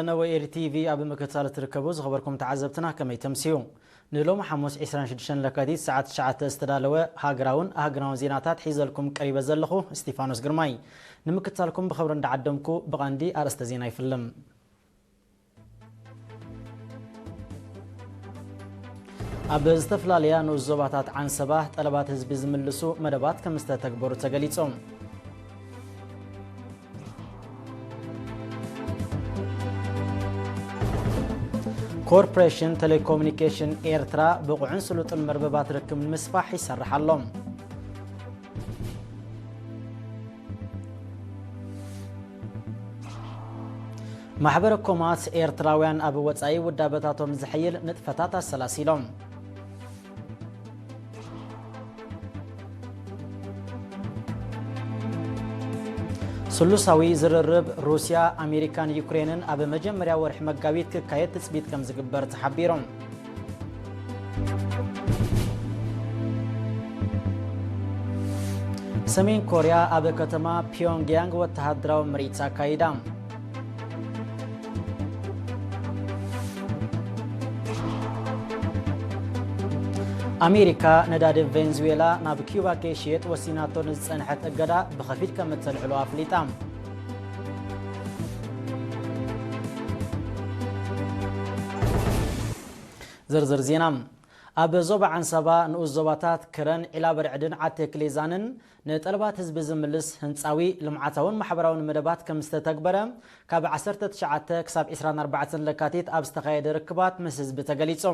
ነወ ኤሪ ቲቪ ኣብ ምክትታል እትርከቡ ዝኸበርኩም ተዓዘብትና ከመይ ተምስዩ? ንሎሚ ሓሙስ ዕስራን ሽዱሽተን ለካቲት ሰዓት ትሽዓተ ዝተዳለወ ሃገራውን ኣህጉራውን ዜናታት ሒዘልኩም ቀሪበ ዘለኹ እስጢፋኖስ ግርማይ። ንምክትታልኩም ብኽብሪ እንዳዓደምኩ ብቐንዲ ኣርእስተ ዜና ይፍልም። ኣብ ዝተፈላለያ ንኡስ ዞባታት ዓንሰባ ጠለባት ህዝቢ ዝምልሱ መደባት ከም ዝተተግበሩ ተገሊጾም። ኮርፖሬሽን ቴሌኮሙኒኬሽን ኤርትራ ብቑዕን ስሉጥን መርበባት ርክብ ንምስፋሕ ይሰርሕ ኣሎ። ማሕበረ ኮማት ኤርትራውያን ኣብ ወጻኢ ውዳበታቶም ዝሕይል ንጥፈታት ኣሰላሲሎም። ስሉሳዊ ዝርርብ ሩስያ፣ ኣሜሪካን ዩክሬንን ኣብ መጀመርያ ወርሒ መጋቢት ክካየድ ትጽቢት ከም ዝግበር ተሓቢሩ። ሰሜን ኮርያ ኣብ ከተማ ፒዮንግያንግ ወተሃደራዊ ምርኢት ኣካይዳ። ኣሜሪካ ነዳዲ ቬንዙዌላ ናብ ኪዩባ ከይሽየጥ ወሲናቶ ንዝጸንሐት እገዳ ብኸፊል ከም እተልዕሎ ኣፍሊጣ። ዝርዝር ዜና። ኣብ ዞባ ዓንሰባ ንኡስ ዞባታት ክረን፣ ዒላበርዕድን ዓቴክሌዛንን ንጠለባት ህዝቢ ዝምልስ ህንጻዊ፣ ልምዓታውን ማሕበራውን መደባት ከም ዝተተግበረ ካብ ዓሰርተ ትሽዓተ ክሳብ ዕስራን ኣርባዕተን ለካቲት ኣብ ዝተኻየደ ርክባት ምስ ህዝቢ ተገሊጹ።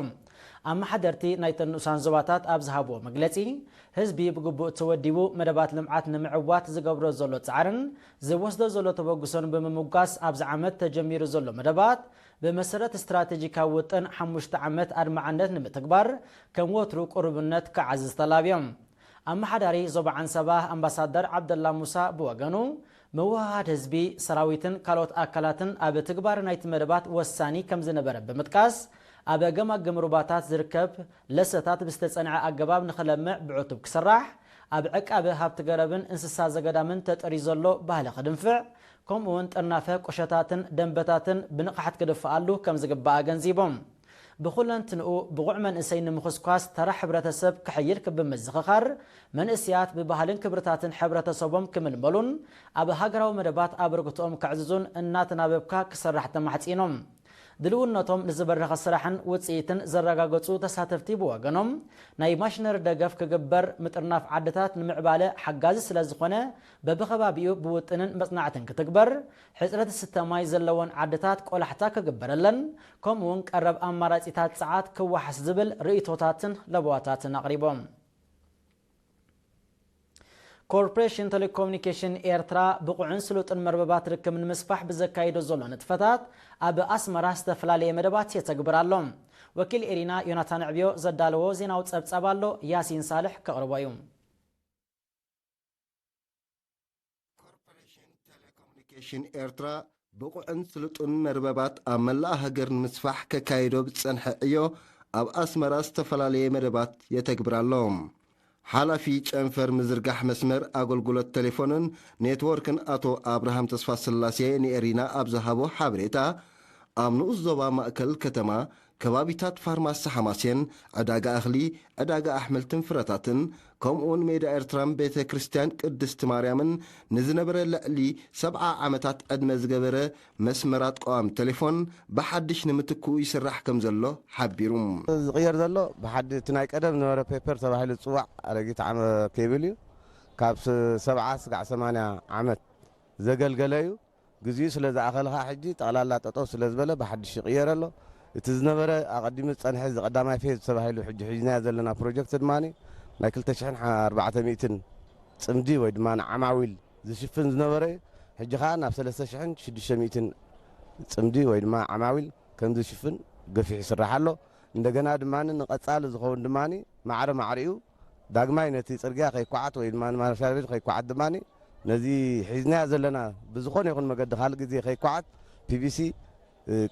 ኣመሓደርቲ ናይተን ንኡሳን ዞባታት ኣብ ዝሃብዎ መግለጺ፣ ህዝቢ ብግቡእ ተወዲቡ መደባት ልምዓት ንምዕዋት ዝገብሮ ዘሎ ጻዕርን ዝወስዶ ዘሎ ተበግሶን ብምምጓስ፣ ኣብዚ ዓመት ተጀሚሩ ዘሎ መደባት ብመሰረት ስትራቴጂካዊ ውጥን ሓሙሽተ ዓመት ኣድማዕነት ንምትግባር ከም ወትሩ ቅሩብነት ክዓዝዝ ተላብዮም። ኣመሓዳሪ ዞባ ዓንሰባ ኣምባሳደር ዓብደላ ሙሳ ብወገኑ፣ ምውህሃድ ህዝቢ፣ ሰራዊትን ካልኦት ኣካላትን ኣብ ትግባር ናይቲ መደባት ወሳኒ ከም ዝነበረ ብምጥቃስ፣ ኣብ ገማግም ሩባታት ዝርከብ ለሰታት ብዝተጸንዐ ኣገባብ ንኽለምዕ ብዕቱብ ክስራሕ፣ ኣብ ዕቃበ ሃብቲ ገረብን እንስሳ ዘገዳምን ተጠርዩ ዘሎ ባህሊ ክድንፍዕ፣ ከምኡ እውን ጥርናፈ ቁሸታትን ደንበታትን ብንቕሓት ክድፍኣሉ ከም ዝግባእ ኣገንዚቦም። ብኹለንትንኡ ብቑዕ መንእሰይ ንምኹስኳስ ተራ ሕብረተሰብ ክሕይል ብምዝኽኻር፣ መንእሰያት ብባህልን ክብርታትን ሕብረተሰቦም ክምልመሉን ኣብ ሃገራዊ መደባት ኣበርክቶኦም ከዕዝዙን እናተናበብካ ክስራሕ ተማሕጺኖም። ድልውነቶም ንዝበረኸ ስራሕን ውጽኢትን ዘረጋገጹ ተሳተፍቲ ብወገኖም፣ ናይ ማሽነሪ ደገፍ ክግበር ምጥርናፍ ዓድታት ንምዕባለ ሓጋዚ ስለ ዝኾነ፣ በብኸባቢኡ ብውጥንን መጽናዕትን ክትግበር፣ ሕጽረት ዝስተ ማይ ዘለወን ዓድታት ቆላሕታ ክግበረለን፣ ከምኡውን ቀረብ ኣማራጺታት ጸዓት ክወሓስ ዝብል ርእይቶታትን ለበዋታትን ኣቕሪቦም። ኮርፖሬሽን ቴሌኮሙኒኬሽን ኤርትራ ብቑዕን ስሉጥን መርበባት ርክብ ንምስፋሕ ብዘካይዶ ዘሎ ንጥፈታት ኣብ ኣስመራ ዝተፈላለየ መደባት የተግብር ኣሎ። ወኪል ኤሪና ዮናታን ዕብዮ ዘዳለዎ ዜናዊ ጸብጻብ ኣሎ፣ ያሲን ሳልሕ ከቕርቦ እዩ። ኮርፖሬሽን ቴሌኮሙኒኬሽን ኤርትራ ብቑዕን ስሉጥን መርበባት ኣብ መላእ ሃገር ንምስፋሕ ከካይዶ ብዝጸንሐ ዕዮ ኣብ ኣስመራ ዝተፈላለየ መደባት የተግብር ኣሎ። ሓላፊ ጨንፈር ምዝርጋሕ መስመር ኣገልግሎት ቴሌፎንን ኔትወርክን ኣቶ ኣብርሃም ተስፋስላሴ ንኤሪና ኣብ ዝሃቦ ሓበሬታ፣ ኣብ ንኡስ ዞባ ማእከል ከተማ ከባቢታት ፋርማሲ ሓማሴን፣ ዕዳጋ እኽሊ፣ ዕዳጋ ኣሕምልትን ፍረታትን፣ ከምኡውን ሜዳ ኤርትራን ቤተ ክርስቲያን ቅድስቲ ማርያምን ንዝነበረ ልዕሊ ሰብዓ ዓመታት ዕድመ ዝገበረ መስመራት ቀዋሚ ቴሌፎን ብሓድሽ ንምትክኡ ይስራሕ ከም ዘሎ ሓቢሩ። ዝቕየር ዘሎ ብሓዲ እቲ ናይ ቀደም ዝነበረ ፔፐር ተባሂሉ ዝጽዋዕ ኣረጊት ዓመ-፣ ኬብል እዩ። ካብ ስ-፣ ሰብዓ ስጋዕ ሰማንያ ዓመት ዘገልገለ እዩ። ግዜኡ ስለ ዝኣኸለ ኸኣ ሕጂ ጠቕላላ ጠጠው ስለ ዝበለ ብሓድሽ ይቕየር ኣሎ። እቲ ዝነበረ ኣቐዲሙ ዝጸንሐ እዚ ቀዳማይ ፌዝ ተባሂሉ ሕጂ ሒዝናዮ ዘለና ፕሮጀክት ድማ ናይ ክልተ ሽሕን ኣርባዕተ ሚእትን ጽምዲ ወይ ድማ ንዓማዊል ዝሽፍን ዝነበረ እዩ። ሕጂ ኸኣ ናብ ሰለስተ ሽሕን ሽዱሽተ ሚእትን ጽምዲ ወይ ድማ ዓማዊል ከም ዝሽፍን ገፊሕ ይስራሕ ኣሎ። እንደገና ድማ ንቐጻሊ ዝኸውን ድማ ማዕረ ማዕሪኡ ዳግማይ ነቲ ጽርግያ ከይኳዓት ወይ ድማ ንማሻብል ከይኳዓት ድማ ነዚ ሒዝናዮ ዘለና ብዝኾነ ይኹን መገዲ ካልእ ግዜ ከይኳዓት ፒቪሲ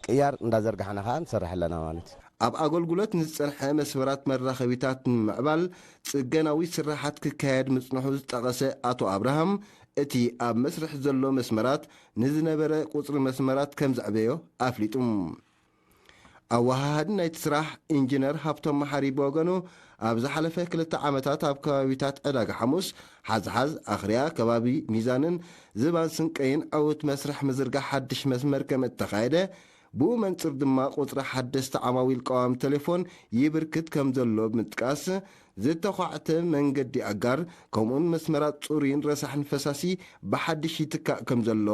ቅያር እንዳዘርጋሕና ኸዓ ንሰርሕ ኣለና ማለት እዩ። ኣብ ኣገልግሎት ንዝጸንሐ መስመራት መራኸቢታት ንምምዕባል ጽገናዊ ስራሓት ክካየድ ምጽንሑ ዝጠቐሰ ኣቶ ኣብርሃም፣ እቲ ኣብ መስርሕ ዘሎ መስመራት ንዝነበረ ቁጽሪ መስመራት ከም ዘዕበዮ ኣፍሊጡ። ኣወሃሃዲ ናይቲ ስራሕ ኢንጂነር ሃብቶም መሓሪ ብወገኑ፣ ኣብ ዝሓለፈ ክልተ ዓመታት ኣብ ከባቢታት ዕዳጋ ሓሙስ፣ ሓዝሓዝ፣ ኣኽርያ፣ ከባቢ ሚዛንን ዝባን ስንቀይን ዕዉት መስርሕ ምዝርጋሕ ሓድሽ መስመር ከም እተኻየደ፣ ብኡ መንጽር ድማ ቁጽሪ ሓደስቲ ዓማዊል ቀዋሚ ቴሌፎን ይብርክት ከም ዘሎ ብምጥቃስ፣ ዝተዃዕተ መንገዲ ኣጋር ከምኡን መስመራት ጽሩይን ረሳሕን ፈሳሲ ብሓድሽ ይትካእ ከም ዘሎ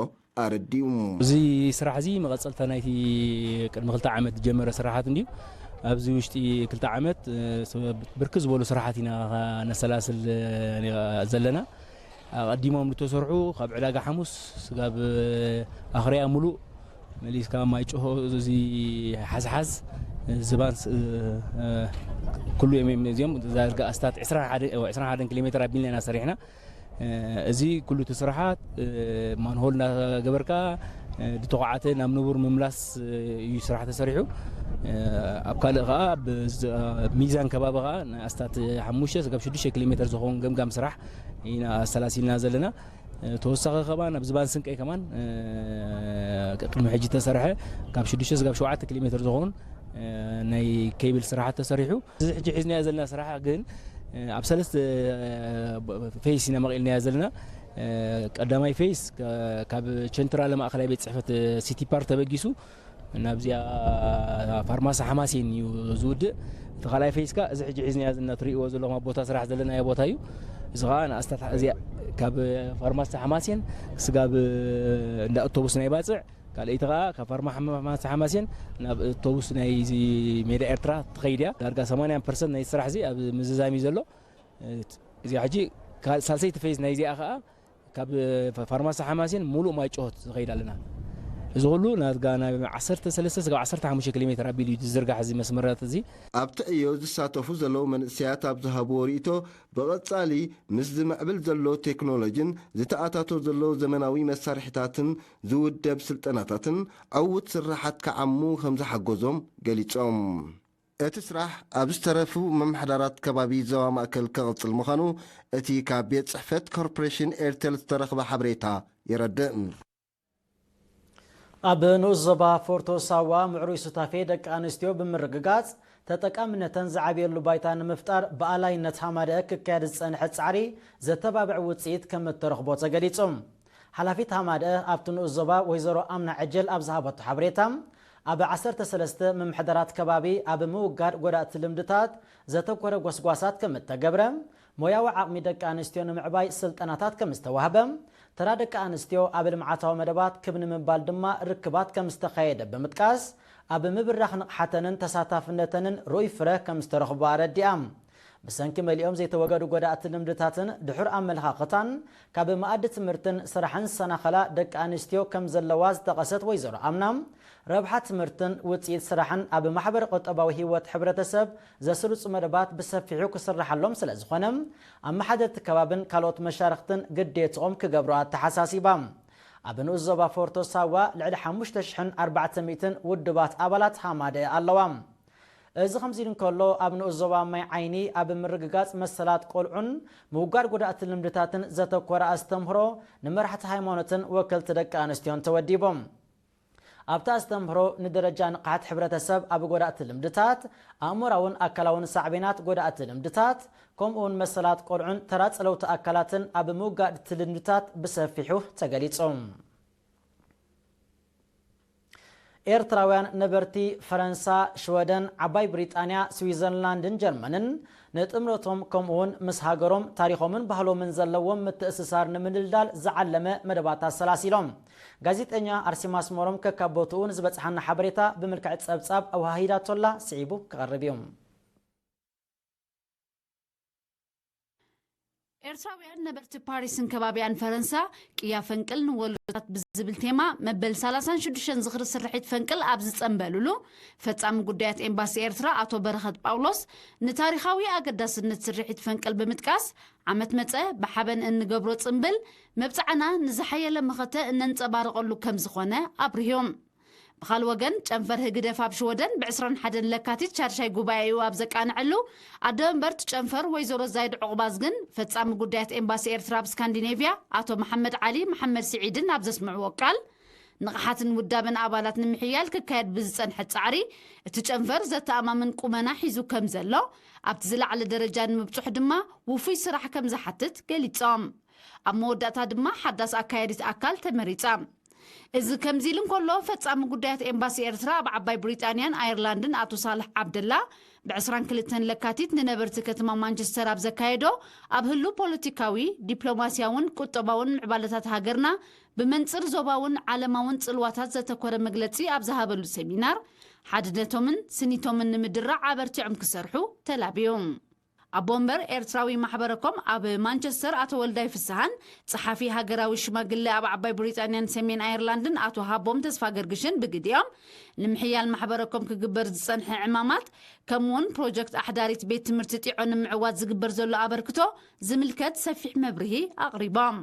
ኣረዲኡ። እዚ ስራሕ እዚ መቐጸልታ ናይቲ ቅድሚ ክልተ ዓመት ዝጀመረ ስራሓት እንድዩ። ኣብዚ ውሽጢ ክልተ ዓመት፣ እ፣ ሰ-፣ ብርክት ዝበሉ ስራሓት ኢና ነሰላስል፣ እ፣ ዘለና። ኣቐዲሞም ዝተሰርሑ ካብ ዕዳጋ ሓሙስ ስጋብ ኣኽርያ ሙሉእ መሊስካ ማይ ጭሆ፣ እዚ ሓዝሓዝ፣ ዝባን ስ-፣ እ፣ ኩሉ እዮም፣ እዮም እዚኦም። ዳርጋ ኣስታት ዕስራን ሓደን፣ ዕስራን ሓደን ኪሎ ሜትር ኣቢልና ኢና ሰሪሕና። እ፣ እዚ ኩሉ እቲ ስራሓት፣ እ፣ ማንሆል እናገበርካ፣ እ፣ ዝተዃዓተ ናብ ንቡር ምምላስ፣ እ፣ እዩ ስራሕ ተሰሪሑ። እ፣ ኣብ ካልእ ከዓ ብዝ-፣ ኣብ ሚዛን ከባቢ ከዓ ንኣስታት ሓሙሽተ ስጋብ ሽዱሽተ ኪሎ ሜትር ዝኸውን ገምጋም ስራሕ ኢና ኣሰላሲልና ዘለና። እ፣ ተወሳኺ ከማን ኣብ ዝባን ስንቀይ ከማን፣ እ፣ ቅድሚ ሕጂ ተሰርሐ ካብ ሽዱሽተ ስጋብ ሸውዓተ ኪሎ ሜትር ዝኸውን፣ እ፣ ናይ ኬብል ስራሓት ተሰሪሑ። እዚ ሕጂ ሒዝናዮ ዘለና ስራሕ ግን፣ እ፣ ኣብ ሰለስተ፣ እ፣ ፌስ ኢና መቒልናዮ ዘለና። እ፣ ቀዳማይ ፌስ ከ-፣ ካብ ቸንትራለ ማእኸላይ ቤት ጽሕፈት ሲቲ ፓርክ ተበጊሱ ናብዚኣ ፋርማሲ ሓማሴን እዩ ዝውድእ። እቲ ካልኣይ ፌስ ከኣ እዚ ሕጂ ሒዝናዮ ዘለና እትርእይዎ ዘለኹም ኣብ ቦታ ስራሕ ዘለናዮ ቦታ እዩ። እዚ ከኣ ንኣስታት እዚኣ ካብ ፋርማሲ ሓማሴን ስጋብ እንዳ ኣውቶቡስ ናይ ባጽዕ፣ ካልኣይቲ ከኣ ካብ ፋርማ-፣ ፋርማሲ ሓማሴን ናብ ኣውቶቡስ ናይ እዚ ሜዳ ኤርትራ ትኸይድ እያ። ዳርጋ ሰማንያ ፐርሰንት ናይ ስራሕ እዚ ኣብ ምዝዛም እዩ ዘሎ። እዚኣ ሕጂ ካ-፣ ሳልሰይቲ ፌዝ ናይ እዚኣ ከኣ ካብ ፋ-፣ ፋርማሲ ሓማሴን ሙሉእ ማይ ጭሆት ዝኸይድ ኣለና። እዚ ኩሉ ናትጋ ናይ ዓሰርተ ሰለስተ ስጋብ ዓሰርተ ሓሙሽተ ኪሎ ሜትር ኣቢሉ እዩ ዝዝርጋሕ እዚ መስመራት እዚ። ኣብቲ ዕዮ ዝሳተፉ ዘለዉ መንእሰያት ኣብ ዝሃብዎ ርእይቶ፣ ብቐጻሊ ምስ ዝምዕብል ዘሎ ቴክኖሎጂን ዝተኣታቶ ዘሎ ዘመናዊ መሳርሒታትን ዝውደብ ስልጠናታትን ዕዉት ስራሓት ክዓሙ ከም ዝሓገዞም ገሊጾም። እቲ ስራሕ ኣብ ዝተረፉ ምምሕዳራት ከባቢ ዞባ ማእከል ክቕጽል ምዃኑ እቲ ካብ ቤት ጽሕፈት ኮርፖሬሽን ኤርቴል ዝተረኽበ ሓበሬታ የረድእ። ኣብ ንኡስ ዞባ ፎርቶ ሳዋ ምዕሩይ ሱታፌ ደቂ ኣንስትዮ ብምርግጋጽ፣ ተጠቃምነተን ዝዓብየሉ ባይታ ንምፍጣር ብኣላይነት ሃማደአ ክካየድ ዝጸንሐ ጻዕሪ ዘተባብዕ ውጽኢት ከም እተረኽቦ ተገሊጹ። ሓላፊት ሃማደአ ኣብቲ ንኡስ ዞባ ወይዘሮ ኣምና ዕጀል ኣብ ዝሃበቶ ሓበሬታ፣ ኣብ ዓሰርተ ሰለስተ ምምሕዳራት ከባቢ ኣብ ምውጋድ ጎዳእቲ ልምድታት ዘተኮረ ጎስጓሳት ከም እተገብረ፣ ሞያዊ ዓቕሚ ደቂ ኣንስትዮ ንምዕባይ ስልጠናታት ከም ዝተዋህበ፣ ተራ ደቂ ኣንስትዮ ኣብ ልምዓታዊ መደባት ክብ ንምባል ድማ ርክባት ከም ዝተኻየደ ብምጥቃስ፣ ኣብ ምብራኽ ንቕሓተንን ተሳታፍነተንን ርኡይ ፍረ ከም ዝተረኽቦ ኣረዲኣ። ብሰንኪ መሊኦም ዘይተወገዱ ጎዳእቲ ልምድታትን ድሑር ኣመለኻኽታን፣ ካብ መኣዲ ትምህርትን ስራሕን ዝሰናኸላ ደቂ ኣንስትዮ ከም ዘለዋ ዝጠቐሰት ወይዘሮ ኣምና፣ ረብሓ ትምህርትን ውፅኢት ስራሕን ኣብ ማሕበረ ቁጠባዊ ህይወት ሕብረተሰብ ዘስርፁ መደባት ብሰፊሑ ክስራሓሎም ስለ ዝኾነ፣ ኣመሓደርቲ ከባብን ካልኦት መሻርኽትን ግዴትኦም ክገብሩ ኣተሓሳሲባ። ኣብ ንኡስ ዞባ ፎርቶ ሳዋ ልዕሊ ሓሙሽተ ሽሕን ኣርባዕተ ሚእትን ውድባት ኣባላት ሃማደ ኣለዋ። እዚ ከምዚ ኢሉ እንከሎ፣ ኣብ ንኡስ ዞባ ማይ ዓይኒ ኣብ ምርግጋጽ መሰላት ቆልዑን ምውጋድ ጎዳእቲ ልምድታትን ዘተኮረ ኣስተምህሮ ንመራሕቲ ሃይማኖትን ወከልቲ ደቂ ኣንስትዮን ተወዲቦም። ኣብቲ ኣስተምህሮ ንደረጃ ንቕሓት ሕብረተሰብ ኣብ ጎዳእቲ ልምድታት፣ ኣእምሮኣውን ኣካላውን ሳዕቤናት ጎዳእቲ ልምድታት፣ ከምኡውን መሰላት ቆልዑን ተራ ጸለውቲ ኣካላትን ኣብ ምውጋድ እቲ ልምድታት ብሰፊሑ ተገሊጹ። ኤርትራውያን ነበርቲ ፈረንሳ፣ ሽወደን፣ ዓባይ ብሪጣንያ፣ ስዊዘርላንድን ጀርመንን ንጥምረቶም ከምኡውን ምስ ሃገሮም፣ ታሪኾምን ባህሎምን ዘለዎም ምትእስሳር ንምድልዳል ዝዓለመ መደባት ኣሰላሲሎም። ጋዜጠኛ ኣርሴማ ኣስመሮም ከካብ ቦትኡ ንዝበጽሓና ሓበሬታ ብምልክዕ ጸብጻብ ኣወሃሂዳቶላ ስዒቡ ክቐርብ እዩ። ኤርትራውያን ነበርቲ ፓሪስን ከባቢያን ፈረንሳ ቅያ ፈንቅል ንወለዶታት ብዝብል ቴማ መበል ሰላሳን ሽዱሽተን ዝኽሪ ስርሒት ፈንቅል ኣብ ዝጸንበሉሉ፣ ፈጻሚ ጉዳያት ኤምባሲ ኤርትራ ኣቶ በረኸት ጳውሎስ ንታሪኻዊ ኣገዳስነት ስርሒት ፈንቅል ብምጥቃስ፣ ዓመት መጸ ብሓበን እንገብሮ ጽንብል መብጽዓና ንዝሓየለ መኸተ እነንጸባርቐሉ ከም ዝኾነ ኣብርህዮም። ብኻል ወገን ጨንፈር ህግደፍ ኣብ ሽወደን ብ ዕስራን ሓደን ለካቲት ሻድሻይ ጉባኤኡ ኣብ ዘቃንዐሉ ኣደመንበርት ጨንፈር ወይዘሮ ዛይድ ዑቕባዝ ግን ፈጻሚ ጉዳያት ኤምባሲ ኤርትራ ኣብ ስካንዲኔቭያ ኣቶ መሓመድ ዓሊ መሓመድ ስዒድን ኣብ ዘስምዕዎ ቃል ንቕሓትን ውዳበን ኣባላት ንምሕያል ክካየድ ብዝጸንሐ ጻዕሪ እቲ ጨንፈር ዘተኣማምን ቁመና ሒዙ ከም ዘሎ ኣብቲ ዝለዓለ ደረጃ ንምብጽሑ ድማ ውፉይ ስራሕ ከም ዝሓትት ገሊጾም። ኣብ መወዳእታ ድማ ሓዳስ ኣካያዲት ኣካል ተመሪጻ። እዚ ከምዚ ኢሉ እንከሎ ፈጻሚ ጉዳያት ኤምባሲ ኤርትራ ኣብ ዓባይ ብሪጣንያን ኣየርላንድን ኣቶ ሳልሕ ዓብደላ ብ ዕስራን ክልተን ለካቲት ንነበርቲ ከተማ ማንቸስተር ኣብ ዘካየዶ ኣብ ህሉ ፖለቲካዊ ዲፕሎማስያውን ቁጠባውን ምዕባለታት ሃገርና ብመንጽር ዞባውን ዓለማውን ጽልዋታት ዘተኮረ መግለጺ ኣብ ዝሃበሉ ሰሚናር ሓድነቶምን ስኒቶምን ንምድራዕ ኣበርቲዖም ክሰርሑ ተላብዮም። ኣቦ ወንበር ኤርትራዊ ማሕበረኮም ኣብ ማንቸስተር ኣቶ ወልዳይ ፍስሃን ጸሓፊ ሃገራዊ ሽማግለ ኣብ ዓባይ ብሪጣንያን ሰሜን ኣየርላንድን ኣቶ ሃቦም ተስፋ ገርግሽን ብግዲኦም ንምሕያል ማሕበረኮም ክግበር ዝጸንሐ ዕማማት ከምኡውን ፕሮጀክት ኣሕዳሪት ቤት ትምህርቲ ጢዖ ንምዕዋት ዝግበር ዘሎ ኣበርክቶ ዝምልከት ሰፊሕ መብርሂ ኣቕሪቦም።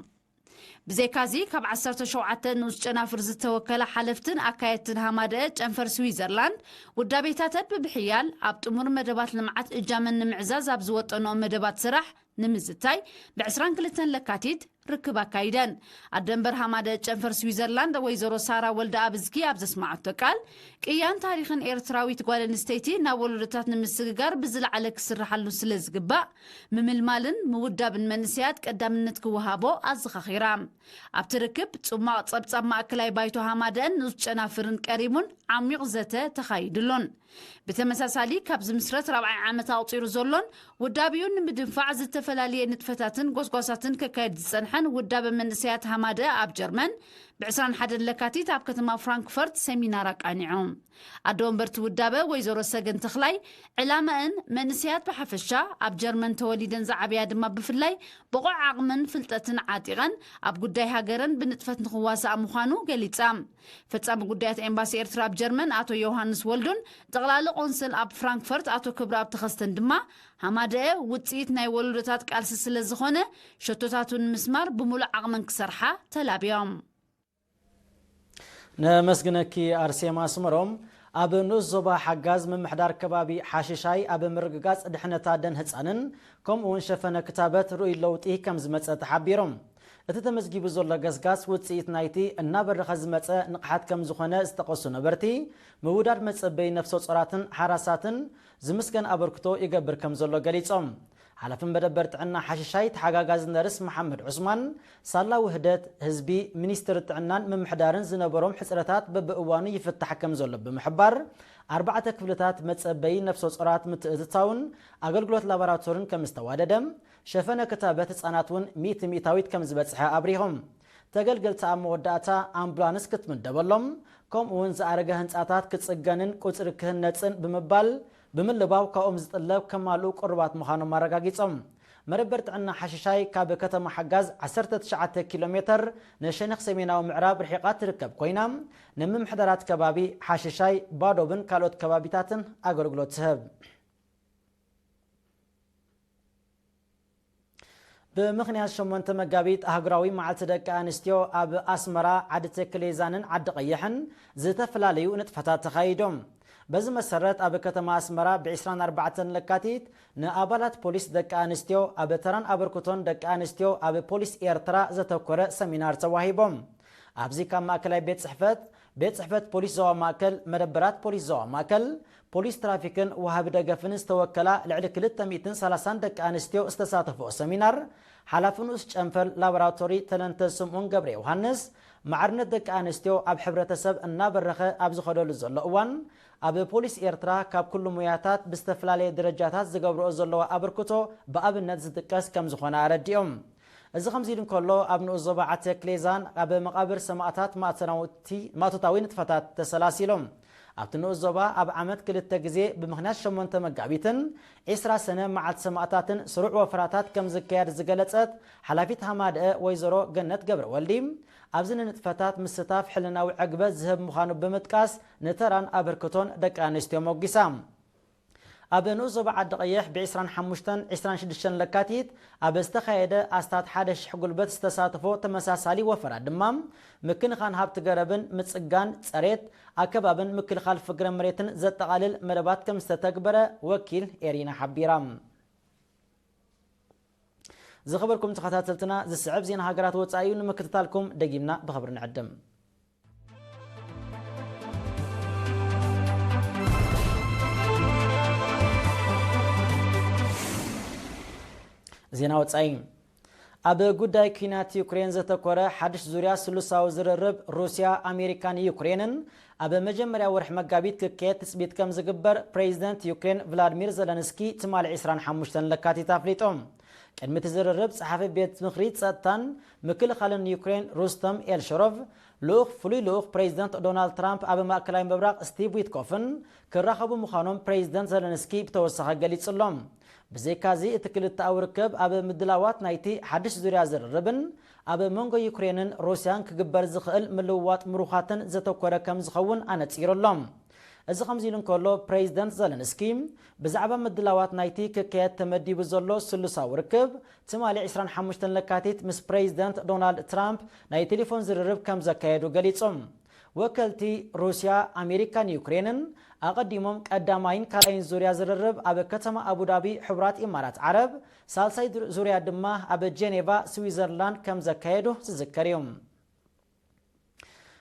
ብዘይካዚ ካብ ዓሰርተ ሸውዓተ ንኡስ ጨናፍር ዝተወከላ ሓለፍትን ኣካየድትን ሃማደአ ጨንፈር ስዊዘርላንድ ውዳቤታተን ብምሕያል ኣብ ጥሙር መደባት ልምዓት እጃመን ንምዕዛዝ ኣብ ዝወጠንኦ መደባት ስራሕ ንምዝታይ ብ ዕስራን ክልተን ለካቲት ርክብ ኣካይደን። ኣደንበር ሃማደአ ጨንፈር ስዊዘርላንድ ወይዘሮ ሳራ ወልደ ኣብዝጊ ኣብ ዘስማዓቶ ቃል ቅያን ታሪኽን ኤርትራዊት ጓል ኣንስተይቲ ናብ ወለዶታት ንምስግጋር ብዝለዓለ ክስርሓሉ ስለ ዝግባእ ምምልማልን ምውዳብን መንእሰያት ቀዳምነት ክወሃቦ ኣዘኻኺራ። ኣብቲ ርክብ ጽማቕ ጸብጻብ ማእከላይ ባይቶ ሃማደአን ንኡስ ጨናፍርን ቀሪቡን ዓሚቕ ዘተ ተኻይድሉን። ብተመሳሳሊ ካብ ዝምስረት ራብዓይ ዓመት ኣቑጺሩ ዘሎን ውዳቢኡ ንምድንፋዕ ዝተፈላለየ ንጥፈታትን ጎስጓሳትን ከካየድ ዝጸንሐን ውዳበ መንእሰያት ሃማደአ ኣብ ጀርመን ብ ዕስራን ሓደን ለካቲት ኣብ ከተማ ፍራንክፈርት ሰሚናር ኣቃኒዑ። ኣደ ወንበርቲ ውዳበ ወይዘሮ ሰገን ተኽላይ ዕላማእን መንእሰያት ብሓፈሻ ኣብ ጀርመን ተወሊደን ዝዓብያ ድማ ብፍላይ ብቑዕ ዓቕምን ፍልጠትን ዓጢቐን ኣብ ጉዳይ ሃገረን ብንጥፈት ንኽዋሳኣ ምዃኑ ገሊጻ። ፈጻሚ ጉዳያት ኤምባሲ ኤርትራ ኣብ ጀርመን ኣቶ ዮሃንስ ወልዱን ጠቕላሊ ቆንስል ኣብ ፍራንክፈርት ኣቶ ክብረኣብ ተኸስተን ድማ ሃማደአ ውጽኢት ናይ ወለዶታት ቃልሲ ስለ ዝኾነ ሸቶታቱ ንምስማር ብምሉእ ዓቕመን ክሰርሓ ተላብዮም። ነመስግነኪ ኣርሴማ ኣስመሮም። ኣብ ንኡስ ዞባ ሓጋዝ ምምሕዳር ከባቢ ሓሽሻይ ኣብ ምርግጋጽ ድሕነት ኣደን ህጻንን ከምኡ እውን ሸፈነ ክታበት ርኡይ ለውጢ ከም ዝመጸ ተሓቢሩ። እቲ ተመዝጊቡ ዘሎ ገስጋስ ውጽኢት ናይቲ እናበረኸ ዝመጸ ንቕሓት ከም ዝኾነ ዝጠቐሱ ነበርቲ፣ ምውዳድ መጸበይ ነፍሰ ጾራትን ሓራሳትን ዝምስገን ኣበርክቶ ይገብር ከም ዘሎ ገሊጾም። ሓላፊ መደበር ጥዕና ሓሽሻይ ተሓጋጋዚ ነርስ መሓመድ ዑስማን፣ ሳላ ውህደት ህዝቢ፣ ሚኒስትሪ ጥዕናን ምምሕዳርን ዝነበሮም ሕጽረታት በብእዋኑ ይፍታሕ ከም ዘሎ ብምሕባር፣ ኣርባዕተ ክፍልታት መጸበይ ነፍሰ ጾራት ምትእትታውን ኣገልግሎት ላቦራቶርን ከም ዝተዋደደ፣ ሸፈነ ክታበት ህጻናት እውን ሚእቲ ሚእታዊት ከም ዝበጽሐ ኣብሪሆም። ተገልገልቲ ኣብ መወዳእታ ኣምቡላንስ ክትምደበሎም፣ ከምኡ እውን ዝኣረገ ህንጻታት ክጽገንን ቁጽሪ ክህነጽን ብምባል ብምልባው ካብኦም ዝጥለብ ከማልኡ ቅሩባት ምዃኖም ኣረጋጊጾም። መደበር ጥዕና ሓሽሻይ ካብ ከተማ ሓጋዝ ዓሰርተ ትሽዓተ ኪሎ ሜተር ንሸነኽ ሰሜናዊ ምዕራብ ርሒቓ ትርከብ ኮይና፣ ንምምሕዳራት ከባቢ ሓሽሻይ፣ ባዶብን ካልኦት ከባቢታትን ኣገልግሎት ትህብ። ብምኽንያት ሸሞንተ መጋቢት ኣህጉራዊ መዓልቲ ደቂ ኣንስትዮ ኣብ ኣስመራ፣ ዓዲ ተክሌዛንን ዓዲ ቀይሕን ዝተፈላለዩ ንጥፈታት ተኻይዶም። በዚ መሰረት ኣብ ከተማ ኣስመራ ብ ዕስራን ኣርባዕተን ለካቲት ንኣባላት ፖሊስ ደቂ ኣንስትዮ ኣብ ተራን ኣበርክቶን ደቂ ኣንስትዮ ኣብ ፖሊስ ኤርትራ ዘተኮረ ሰሚናር ተዋሂቦም። ኣብዚ ካብ ማእከላይ ቤት ጽሕፈት፣ ቤት ጽሕፈት ፖሊስ ዞባ ማእከል፣ መደበራት ፖሊስ ዞባ ማእከል፣ ፖሊስ ትራፊክን ወሃቢ ደገፍን ዝተወከላ ልዕሊ ክልተ ሚእትን ሰላሳን ደቂ ኣንስትዮ ዝተሳተፈኦ ሰሚናር፣ ሓላፊ ንኡስ ጨንፈር ላቦራቶሪ ተለንተ ስምኡን ገብረ ዮሃንስ፣ ማዕርነት ደቂ ኣንስትዮ ኣብ ሕብረተሰብ እናበረኸ ኣብ ዝኸደሉ ዘሎ እዋን፣ ኣብ ፖሊስ ኤርትራ ካብ ኩሉ ሙያታት ብዝተፈላለየ ደረጃታት ዝገብርኦ ዘለዋ ኣበርክቶ ብኣብነት ዝጥቀስ ከም ዝኾነ ኣረዲኦም። እዚ ከምዚ ኢሉ እንከሎ፣ ኣብ ንኡስ ዞባ ዓተክሌዛን ኣብ መቓብር ሰማእታት ማእተናውቲ-፣ ማእቶታዊ ንጥፈታት ተሰላሲሎም። ኣብቲ ንኡስ ዞባ ኣብ ዓመት ክልተ ግዜ ብምኽንያት ሸሞንተ መጋቢትን ዒስራ ሰነ መዓልቲ ሰማእታትን ስሩዕ ወፈራታት ከም ዝካየድ ዝገለጸት ሓላፊት ሃማደአ ወይዘሮ ገነት ገብረወልዲ፣ ኣብዚ ንንጥፈታት ምስታፍ ሕልናዊ ዕግበት ዝህብ ምዃኑ ብምጥቃስ ንተራን ኣበርክቶን ደቂ ኣንስትዮ ሞጒሳ። ኣብ ንኡስ ዞባ ዓዲ ቀይሕ ብ ዕስራን ሓሙሽተን ዕስራን ሽዱሽተን ለካቲት ኣብ ዝተኻየደ ኣስታት ሓደ ሽሕ ጉልበት ዝተሳተፎ ተመሳሳሊ ወፈራ ድማ፣ ምክንኻን ሃብቲ ገረብን ምጽጋን ጸሬት ኣከባብን ምክልኻል ፍግረ መሬትን ዘጠቓልል መደባት ከም ዝተተግበረ ወኪል ኤሪና ሓቢራ። ዝኸበርኩም ተኸታተልትና፣ ዝስዕብ ዜና ሃገራት ወጻኢ እዩ። ንምክትታልኩም ደጊምና ብኽብሪ ንዕድም። ዜና ወጻኢ። ኣብ ጉዳይ ኲናት ዩክሬን ዘተኮረ ሓድሽ ዙርያ ስሉሳዊ ዝርርብ ሩስያ፣ ኣሜሪካን ዩክሬንን ኣብ መጀመርያ ወርሒ መጋቢት ክካየድ ትጽቢት ከም ዝግበር ፕሬዚደንት ዩክሬን ቭላድሚር ዘለንስኪ ትማሊ ዕስራን ሓሙሽተን ለካቲት ኣፍሊጡ። ቅድሚ እቲ ዝርርብ፣ ጸሓፊ ቤት ምኽሪ ጸጥታን ምክልኻልን ዩክሬን ሩስተም ኤልሸሮቭ፣ ልኡኽ፣ ፍሉይ ልኡኽ ፕሬዚደንት ዶናልድ ትራምፕ ኣብ ማእከላይ ምብራቕ ስቲቭ ዊትኮፍን ክራኸቡ ምዃኖም ፕሬዚደንት ዘለንስኪ ብተወሳኺ ገሊጹ ኣሎ። ብዘይካዚ፣ እቲ ክልተኣዊ ርክብ ኣብ ምድላዋት ናይቲ ሓድሽ ዙርያ ዝርርብን ኣብ መንጎ ዩክሬንን ሩስያን ክግበር ዝኽእል ምልውዋጥ ምሩኻትን ዘተኮረ ከም ዝኸውን ኣነጺሩ ኣሎ። እዚ ከምዚ ኢሉ እንከሎ፣ ፕሬዚደንት ዘለንስኪ ብዛዕባ ምድላዋት ናይቲ ክካየድ ተመዲቡ ዘሎ ስሉሳዊ ርክብ፣ ትማሊ ዕስራን ሓሙሽተን ለካቲት ምስ ፕሬዚደንት ዶናልድ ትራምፕ ናይ ቴሌፎን ዝርርብ ከም ዘካየዱ ገሊጹ። ወከልቲ ሩስያ፣ ኣሜሪካን ዩክሬንን ኣቐዲሞም ቀዳማይን ካልኣይን ዙርያ ዝርርብ ኣብ ከተማ ኣቡዳቢ፣ ሕቡራት ኢማራት ዓረብ፣ ሳልሳይ ዙር-፣ ዙርያ ድማ ኣብ ጄኔቫ፣ ስዊዘርላንድ ከም ዘካየዱ ዝዝከር እዩ።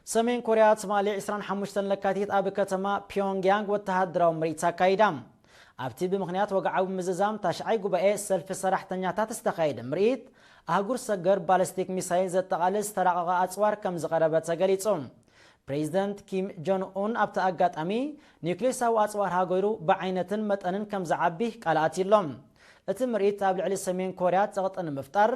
ሰሜን ኮርያ ትማሊ ዕስራን ሓሙሽተን ለካቲት ኣብ ከተማ ፒዮንግያንግ ወተሃደራዊ ምርኢት ኣካይዳ። ኣብቲ ብምኽንያት ወግዓዊ ምዝዛም ታሽዓይ ጉባኤ ሰልፊ ሰራሕተኛታት ዝተኻየደ ምርኢት፣ ኣህጉር ሰገር ባለስቲክ ሚሳይል ዘጠቓልል ዝተራቐቐ ኣጽዋር ከም ዝቐረበ ተገሊጹ። ፕሬዚደንት ኪም ጆን ኡን ኣብቲ ኣጋጣሚ፣ ኒውክሌሳዊ ኣጽዋር ሃገሩ ብዓይነትን መጠንን ከም ዝዓቢ ቃል ኣትዩ ኣሎ። እቲ ምርኢት ኣብ ልዕሊ ሰሜን ኮርያ ጸቕጢ ንምፍጣር፣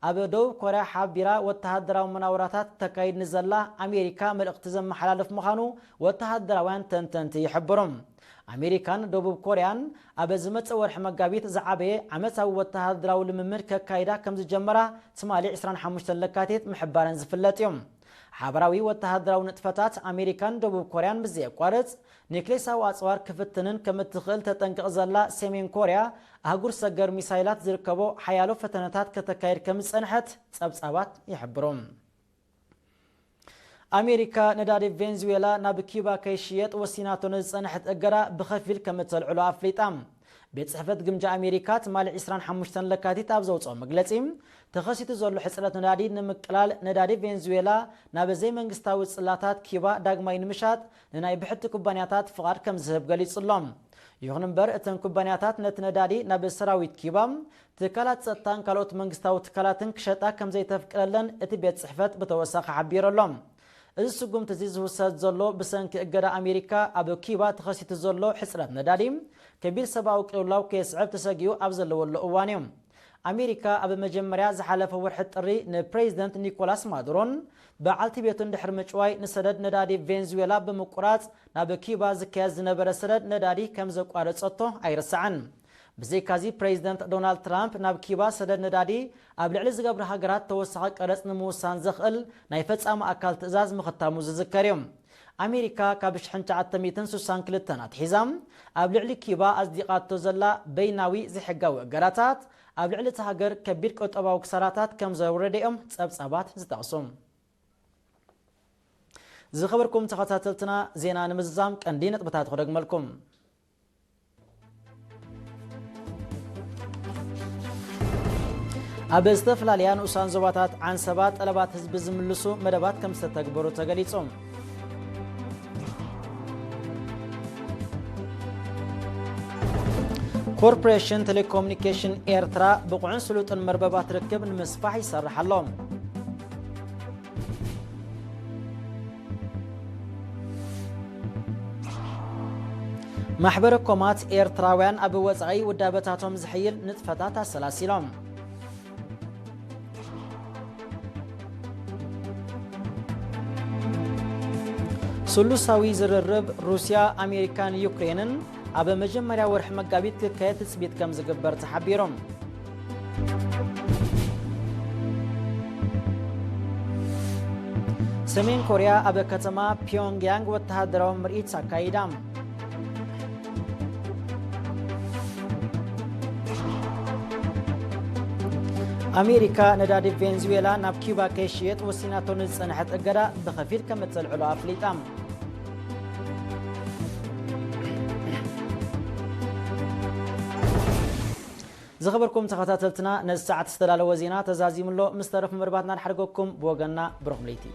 ኣብ ደቡብ ኮርያ ሓቢራ ወተሃደራዊ መናውራታት ተካይድ ንዘላ ኣሜሪካ መልእኽቲ ዘመሓላልፍ ምዃኑ ወተሃደራውያን ተንተንቲ ይሕብሩ። ኣሜሪካን ደቡብ ኮርያን ኣብ ዝመጽእ ወርሒ መጋቢት ዝዓበየ ዓመታዊ ወተሃደራዊ ልምምድ ከካይዳ ከም ዝጀመራ ትማሊ ዕስራን ሓሙሽተን ለካቲት ምሕባረን ዝፍለጥ እዩ። ሓበራዊ ወተሃደራዊ ንጥፈታት ኣሜሪካን ደቡብ ኮርያን ብዘየቋርጽ፣ ኒክሌሳዊ ኣጽዋር ክፍትንን ከም እትኽእል ተጠንቅቕ ዘላ ሰሜን ኮርያ፣ ኣህጉር ሰገር ሚሳይላት ዝርከቦ ሓያሎ ፈተነታት ከተካይድ ከም ዝጸንሐት ጸብጻባት ይሕብሩ። ኣሜሪካ፣ ነዳዲ ቬንዙዌላ ናብ ኪዩባ ከይሽየጥ ወሲናቶ ንዝጸንሐት እገዳ ብኸፊል ከም እተልዕሎ ኣፍሊጣ። ቤት ጽሕፈት ግምጃ ኣሜሪካ ትማሊ ዕስራን ሓሙሽተን ለካቲት ኣብ ዘውጽኦ መግለጺ፣ ተኸሲቱ ዘሎ ሕጽረት ነዳዲ ንምቅላል፣ ነዳዲ ቬንዙዌላ ናብ ዘይመንግስታዊ ጽላታት ኪዩባ ዳግማይ ንምሻጥ ንናይ ብሕቲ ኩባንያታት ፍቓድ ከም ዝህብ ገሊጹ ኣሎ። ይኹን እምበር፣ እተን ኩባንያታት ነቲ ነዳዲ ናብ ሰራዊት ኪዩባ፣ ትካላት ጸጥታን ካልኦት መንግስታዊ ትካላትን ክሸጣ ከም ዘይተፍቅደለን እቲ ቤት ጽሕፈት ብተወሳኺ ሓቢሩ ኣሎ። እዚ ስጉምቲ እዚ ዝውሰድ ዘሎ፣ ብሰንኪ እገዳ ኣሜሪካ ኣብ ኪዩባ ተኸሲቱ ዘሎ ሕጽረት ነዳዲ፣ ከቢድ ሰብኣዊ ቅልውላው ከየስዕብ ተሰጊኡ ኣብ ዘለወሉ እዋን እዩ። ኣሜሪካ ኣብ መጀመርያ ዝሓለፈ ወርሒ ጥሪ ንፕሬዚደንት ኒኮላስ ማዱሮን በዓልቲ ቤቱን ድሕሪ ምጭዋይ፣ ንሰደድ ነዳዲ ቬንዙዌላ ብምቁራጽ፣ ናብ ኪዩባ ዝካየድ ዝነበረ ሰደድ ነዳዲ ከም ዘቋረጸቶ ኣይርሳዕን። ብዘይካዚ፣ ፕሬዚደንት ዶናልድ ትራምፕ ናብ ኪዩባ ሰደድ ነዳዲ ኣብ ልዕሊ ዝገብራ ሃገራት ተወሳኺ ቀረጽ ንምውሳን ዘኽእል ናይ ፈጻሚ ኣካል ትእዛዝ ምኽታሙ ዝዝከር እዩ። ኣሜሪካ ካብ ሽሕን ትሽዓተ ሚእትን ስሳን ክልተን ኣትሒዛ ኣብ ልዕሊ ኪዩባ ኣጽዲቓቶ ዘላ በይናዊ ዘይሕጋዊ እገዳታት፣ ኣብ ልዕሊ እታ ሃገር ከቢድ ቁጠባዊ ክሳራታት ከም ዘውረደ እዮም ጸብጻባት ዝጠቕሱ። ዝኸበርኩም ተኸታተልትና፣ ዜና ንምዝዛም ቀንዲ ነጥብታት ክደግመልኩም። ኣብ ዝተፈላለያ ንኡሳን ዞባታት ዓንሰባ ጠለባት ህዝቢ ዝምልሱ መደባት ከም ዝተተግበሩ ተገሊጹ። ኮርፖሬሽን ቴሌኮሙኒኬሽን ኤርትራ ብቑዕን ስሉጥን መርበባት ርክብ ንምስፋሕ ይሰርሕ ኣሎ። ማሕበረ ኮማት ኤርትራውያን ኣብ ወጻኢ ውዳበታቶም ዝሕይል ንጥፈታት ኣሰላሲሎም። ስሉሳዊ ዝርርብ ሩስያ፣ ኣሜሪካን ዩክሬንን ኣብ መጀመርያ ወርሒ መጋቢት ክካየድ ትጽቢት ከም ዝግበር ተሓቢሩ። ሰሜን ኮርያ ኣብ ከተማ ፒዮንግያንግ ወተሃደራዊ ምርኢት ኣካይዳ። ኣሜሪካ ነዳዲ ቬንዙዌላ ናብ ኪዩባ ከይሽየጥ ወሲናቶ ንዝጸንሐት እገዳ ብኸፊል ከም እተልዕሎ ኣፍሊጣ። ዝኸበርኩም ተኸታተልትና፣ ነዚ ሰዓት ዝተዳለወ ዜና ተዛዚሙ ኣሎ። ምስ ተረፍ መርባትና ንሓድገኩም፣ ብወገንና ብሩኽ ለይቲ።